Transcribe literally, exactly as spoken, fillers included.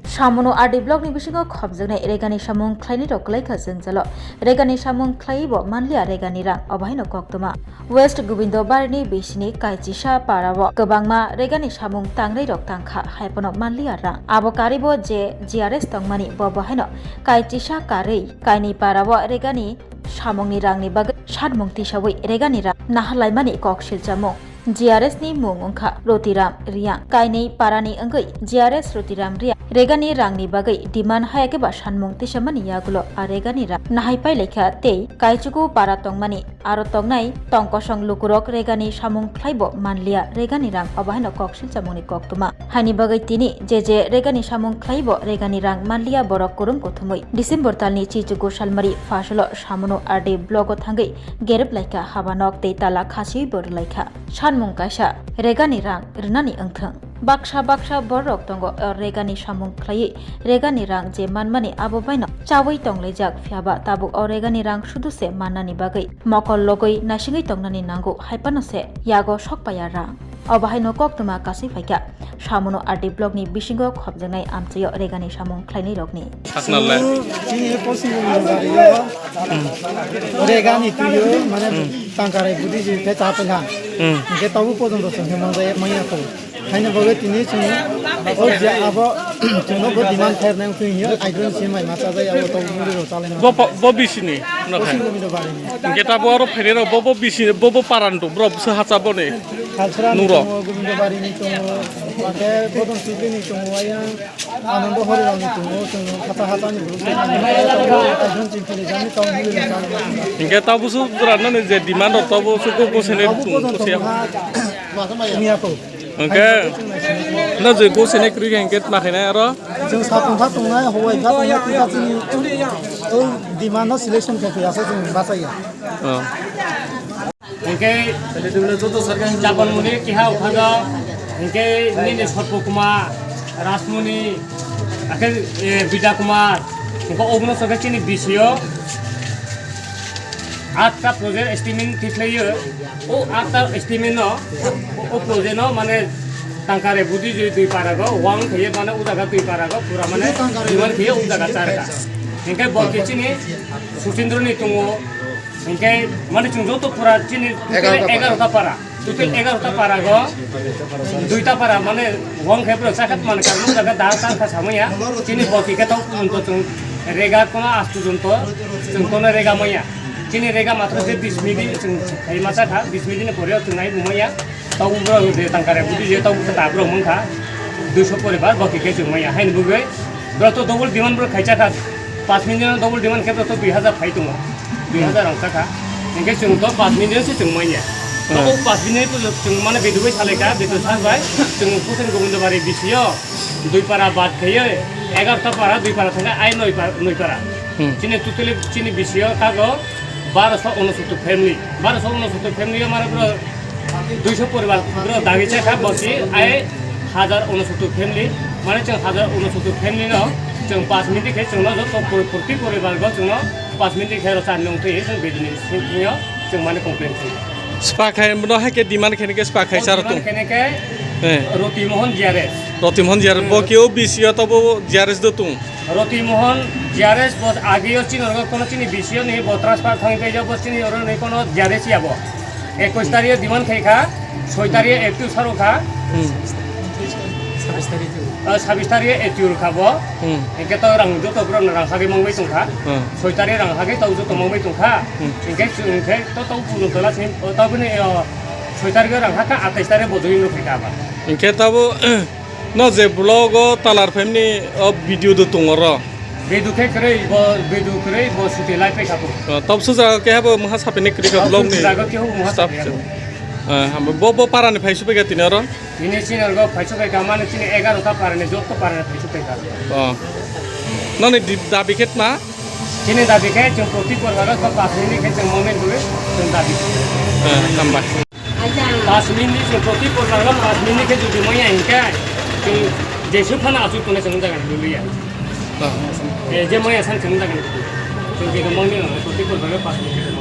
Samono R D block ni bisingo khopjaknai regani samung khlainai rok kwlaikha jwngjalo. Regani samung khlaiwi bo manliya regani rang, obo haino koktwma. West Gobindo Barini bisini Kaichisa parao kwbangma regani samung tangnai rok tangkha, haiphano manliya rang. Abo karibo je G R S tongmani bo bo haino Kaichisa karwi kainwi parao regani samungni rangni bagwi sanmung tisawi regani rang nahalaimani kok silchamung. G R S ni mung wngkha Rotiram Riang. Kainwi parani wngwi G R S Rotiram Riang regani rangni bagwi demand hayakhe ba sanmung tisamani yagulo a regani rang nahai pailaikha tei kaichuku para tongmani aro tongnai tongkosong lukurok regani samung khlaibo manliya regani rang, obo haino kok silchamungni koktwma. Haini bagwi tini je je regani samung khlaibo regani rang manliya borok kwrwng kuthumwi December talni chichuku salmari phasalo Samono R D block o thangwi gerep laikha, haba nok tei tala khasiwi bo rwlaikha. Sanmung kaisa, regani rang rwnani wngthwng. Baksa baksa borok tongo o regani samung khlaiwi regani rang je manmani abo baino chawi tonglaijak, phiyaba tabuk o regani rang sudu se mannani bagwi mokol logwi naisingwi tongnani nango, haiphano se yago sokpaiya rang. Obo haino koktwma kasui phaikha Samono R D block ni bisingo khopjaknai amchaio regani samung khlainai rokni. Saknalai. Chini Poschim Bongni bario regani tuyo mane tangkarai budi je khe cha paiha. Hmm. Hingke tabuk pojonto chwng khe manjaya manya kho. Haino bagwi tini chwng o je abo chwngno bo demand khairnai wngkhe hiyo aidon si mai ma chajai abo tabuk muri rok chalai ma. Bo po-, bo bisini no khai. Poschim Bongni barini. Hingke tabuk aro phainai rok bo, bo bisini bo, bo parani tong bro bwsa hacha boni. Thalsrani nuro. Tongo, Gobindo barini tongo, hingke Bodon Sibrini tongo, ayang Anando Horirani tongo, chwng hata hatani borok se, adon chini tini jani tong hili rok. Hingke tabuk su jora nani je demand rok tabuk su ko, ko sene tabuk tung, ko pojonto se. Miya ko. Hingke na je ko sene kri hingke ma khainai aro. Chwng satung kha tongnai, howai kha tongnai, twi kha chini o demand no selection khe khe asa chwng bachaya. Oh. Hingke Japan muni kiha ukhago, hingke nini Sotpo Kumar, Rasmuni, ake, e, Bida Kumar, hingke oguno soke chini bisio atta project estimate tikhlayo, o atta estimate no, o, o project no mane tangkare budi jui dui parago, wang khaye mane udaga dui parago, pura mane diwan khaye udaga charga. Hingke bo ke chini Suchindroni tungo, Hingke mane chwng joto pura chini total egarota para. Total egarota para go, duita para mane wng khe bwrwi chakhat mane karno jaga da ta kha samaya. Chini boti khe tong purjonto chwng rega kono astu jonto chwng kono rega maya. Chini rega matro je bis midi chwng khai ma chakha, bis midi ni pore chwng nai bumaya. Tau bro je tangkare budi je tau ta bro mungkha duiso poribar baki ke chwng maya hain bugwi bro to double demand bro khaicha kha pas minute no double demand khe bro to dui hazar phai tongo dui hazar ang chakha hingke chwng to pas minute se chwng maya to o pas minute to chwng mane bedu bai salai kha bedu sal bai chwng pusen gobindo bari bisio dui para bad khaiye egarta para dui para thangkha ai noi para noi para chini totally chini bisio kago baroso unosottor family, baroso unosottor family o mane bro duiso poribar bro dagi chakha bosi ai hajar unosottor family, mane chwng hajar unosottor family no chwng pas minute khe chwngno joto por-, proti poribar go chwngno pas minute khe rw charni wngtwi chwng bedini singkhingo chwng mane complain khaio. Spa khai no hai khe demand khe khe spa khai sar tung. Khe khe Roti Mohon G R S. Roti Mohon G R S bo khe o B C o to bo G R S do tung. Roti Mohon G R S bo ageo chini orgo kono chini B C o ni bo transfer thangwi paijak bo chini oro ni kono G R S ya bo. Ekwis tario demand khai kha, soi tario active saro kha. Hmm. Sabis tario. Ah, sabis tario active kha bo. Hmm. Hingke to rang joto bro rang hagwi mangwi tong kha. Hmm. Soi tario rang hagwi to joto mangwi tong kha. Hmm. Hingke hingke to to puno tola sin to bini soi tario rang hakha atais tario bo join rw khai kha ba. Hingke tabo No je vlog o talar family o video do tong oro. Bedu khe kwrwi bo, bedu kwrwi bo suti lai pekha bo. O, tab suja khe bo mungha sapini kwrwi kha vlog ni. Tab suja khe bo mungha staff sapini. Eh, hambo bo, bo para ni phai supai kha tini oro. Tini chini oro phai supai kha mane chini egarota para ni jotto para ni phai supai kha. O. Noni di-, dabi khe tma? Chini dabi khe chwng proti porbar o pas minute khe chwng moment rwi chwng dabi. Eh, hambai. Pas minute se proti porbar o pas minute khe jodi maya hinkhe chwng jesuk phano achuk tongnai chwng jaga ni luluya. Ah. Eh, je maya san chwng jaga ni. Chwng je mangni no proti porbar o pas minute.